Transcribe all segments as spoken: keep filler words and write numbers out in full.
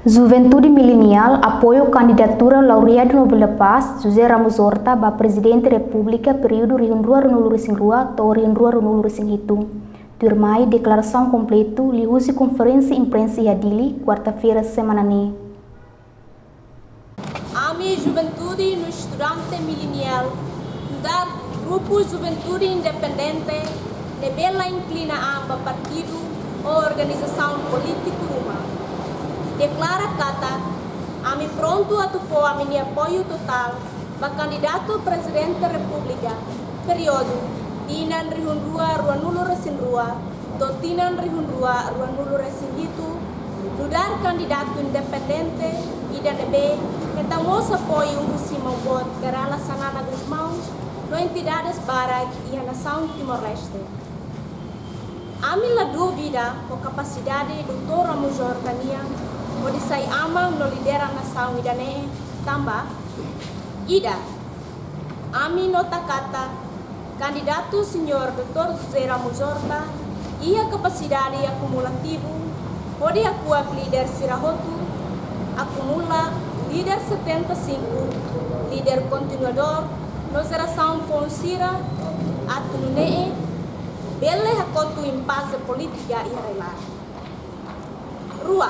Juventude Mileniál apoiu kandidatura laureadu Nobel da Paz, José Ramos Horta, ba Prezidente Repúblika períodu rihun rua ruanulu-resin-rua to'o rihun rua ruanulu-resin-hitu. Tuirmai deklarasaun kompletu liuhusi konferénsia imprensa iha Dili, kuarta-feira semana ne'e. Ami juventude no estudante mileniál, nu'udar grupu juventude independente, ne'ebé la inklina an ba partidu ou organizasaun polítiku ruma, deklara katak ami prontu atu fó ami-nia apoiu totál ba kandidatu Prezidente Repúblika períodu tinan rihun rua ruanulu-resin-rua to'o tinan rihun rua ruanulu-resin-hitu, nu'udar kandidatu independente ida ne'ebé hetan mós apoiu husi Maun Boot Kay Rala Xanana Gusmão no entidades barak iha nasaun Timor-Leste. Ami la duvida ho kapasidade Doutór Ramos Horta nian hodi sai aman no lidera nasaun ida-ne'e tanba: ida, ami nota katak kandidatu Señór Doutór José Ramos Horta iha kapasidade akumulativu hodi hakuak líder sira hotu, akumula líder setenta e cinco, líder kontinuadór, no jerasaun foun sira atu nune'e bele hakotu impase polítika iha rai-laran. Rua,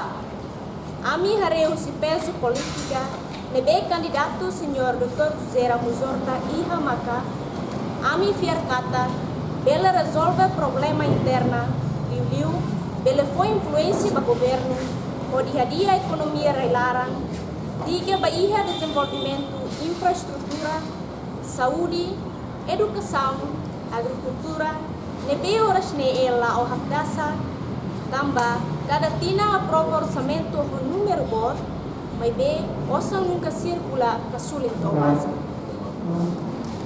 ami haree husi pezu polítika ne'ebé kandidatu Señór Doutór José Ramos Horta iha maka ami fiar katak bele rezolve problema interna, liuliu bele fó influénsia ba governu hodi hadi'a ekonomia rai-laran, liga ba iha dezenvolvimentu infraestrutura, saúde, edukasaun, agrikultura, ne'ebé oras ne'e la'o hakdasa, tanba kada tinan aprova orsamentu ho númeru boot, maibé osan nunka sirkula ka suli to'o baze.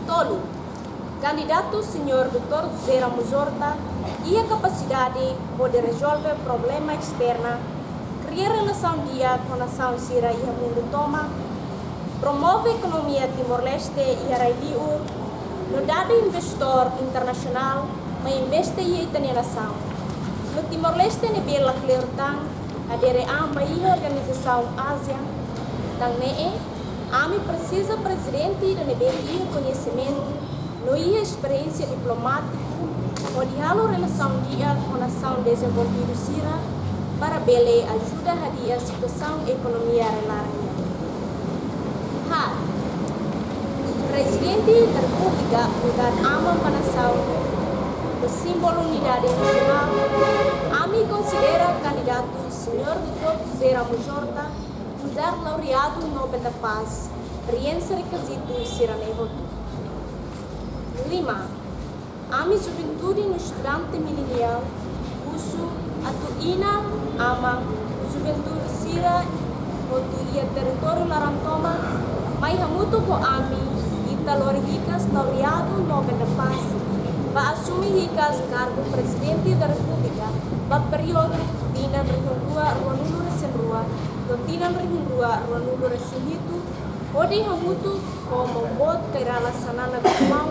Tolu, kandidatu Señór Doutór José Ramos Horta iha kapasidade hodi rezolve problema esterna, kria relasaun di'ak ho nasaun sira iha mundu tomak, promove ekonomia Timor-Leste iha rai-li'ur, no dada investidór internasionál mai investe iha ita-nia nasaun. No Timor-Leste ne'ebé la kleur tan adere an ba iha organizasaun ASEAN, tan ne'e ami presiza prezidente ida ne'ebé iha koñesimentu no iha esperiénsia diplomátiku hodi halo relasaun di'ak ho nasaun dezenvolvidu sira para bele ajuda hadi'a situasaun ekonomia rai-laran nian. Haat, Prezidente da Repúblika nu'udar aman ba nasaun, no símbolu unidade nasionál, ami konsidera kandidatu Señór Doutór José Ramos Horta nu'udar laureadu Nobel da Paz, preenxe rekizitu sira-ne'e hotu. Lima, ami juventude no estudante mileniál husu atu inan-aman, juventude sira hotu iha territóriu laran tomak mai hamutuk ho ami, ita lori hikas laureadu Nobel da Paz ba asume hikas kargu Prezidente da Repúblika ba períodu tinan rihun rua ruanulu-resin-rua to'o tinan rihun rua ruanulu-resin-hitu, hodi hamutuk ho Maun Boot Kay Rala Xanana Gusmão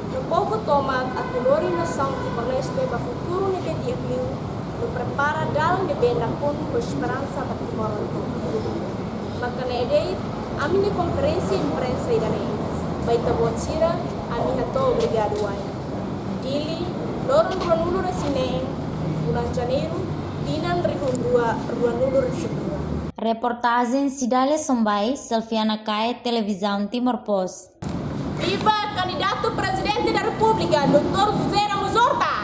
no povu tomak atu lori nasaun Timor-Leste ba futuru ne'ebé di'ak liu, no prepara dalan ne'ebé nakonu ho esperansa ba Timor hotu. Maka ne'e de'it ami-nia konferénsia imprensa ida-ne'e. Ba ita-boot sira, ami hato'o obrigadu wa'in. Dili, loron ruanulu-resin-neen, fulan Janeiru, tinan rihun rua ruanulu-resin-rua. Reportajen Cidália Sombai, Selfiana Kae, Televizaun Timor Post. Viva kandidatu Prezidente da Repúblika, Doutór José Ramos Horta!